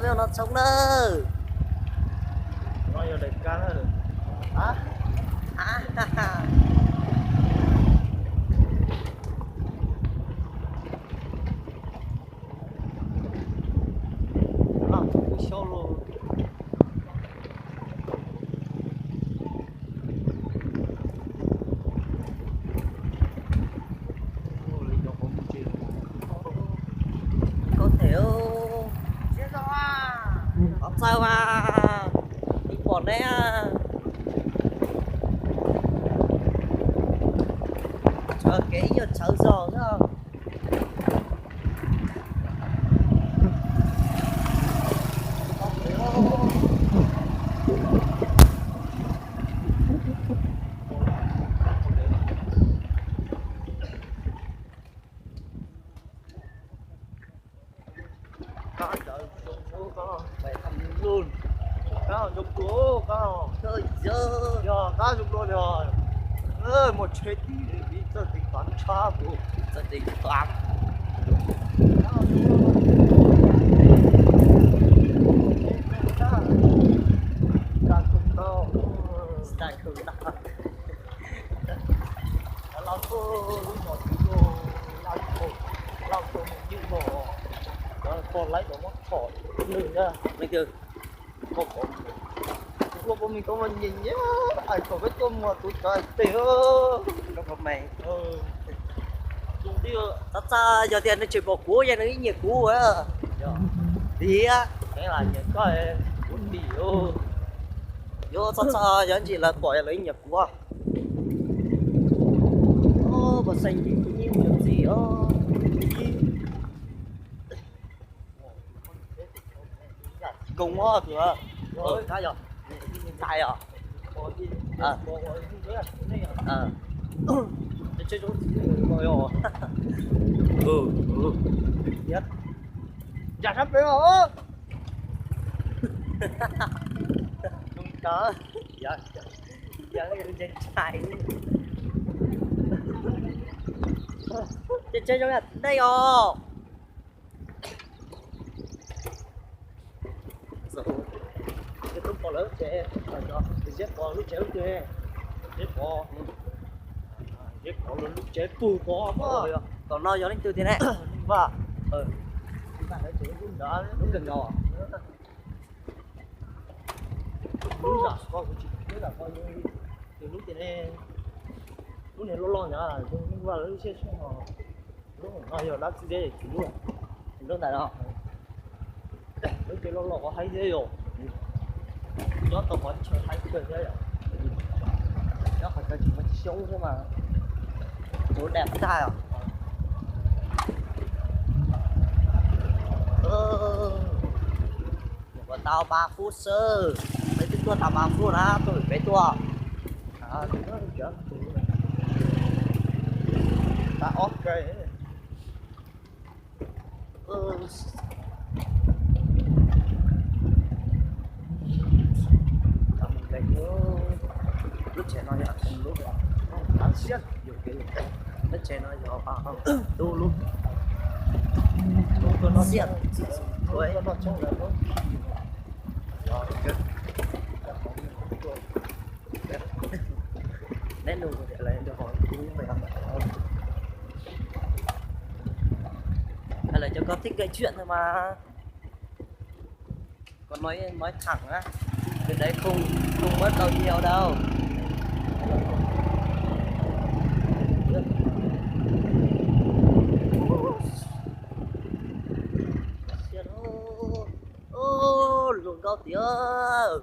No txhob nawb. No yog daim kab. Xyov los. Koj them, qhov txawj mas, ib pom neb, tsawv kev ib nyuag tsawv zog na. Kab zoo dua, kab zoo dua li os. Muaj tsheb tib li txoj kev tov ntshab kuv. Txoj kev tov. Lauj, lub no twb lauj, lauj tau mus ywj no, cov poj laib los muab txhom nws na. Leej twg? Koj pom, kuv ua pov mej koj mas nyiam nyiam hais kom peb tuaj muag tus cov hais tias, txhob txhob yog tias nws tseem pom kuv ces nws ib nyiam kuv. Tiag, nyiam koj, kuv dim. Yuav txhob txhob yog ntsis lawv pom lawv ib nyiam kuv. Pov xeem ntsis kuv yeej mus yuav txiv os. Koom os, tus, kab yog, tais os. Ntsa sab pem os. Ces tsheb zoo yam nej os. Tub pom lawv tsev, Zeb pom lub tsev lub twg? Zeb pom, Zeb pom lub tsev pug pom. Tom no yog leej twg tiag ne? Vaj, lub kawg nkaus. Lub zam ko kuv tsis, lub zam ko yog lub tias ne, lub niag loj loj ntawd, Neej Vaj lub siab siab no. Lub no yog dab tsi deb tsis lub, lub ntawm no. Lub tsev loj loj qhov haib thiab yom. Nyob tau qhov chaw haib kawg thiab yom. Nyob qhov chaw tsis muaj xyoob thiab mas. Tus dam tag os. Nyuam qhuav tau ba fub xwb, peb twb tuaj tau ba fub na, tuaj vim peb tuaj. Tau ob kawg. Lub tsev no yog lub, lub tsev no yog tu lub, lub xiab. Neb nug lawv cov ko thib kawg tshiab ntawd mas. Còn nói nói thẳng á, cái đấy không không mất bao nhiêu đâu. Ôh, luag nkauj tiag.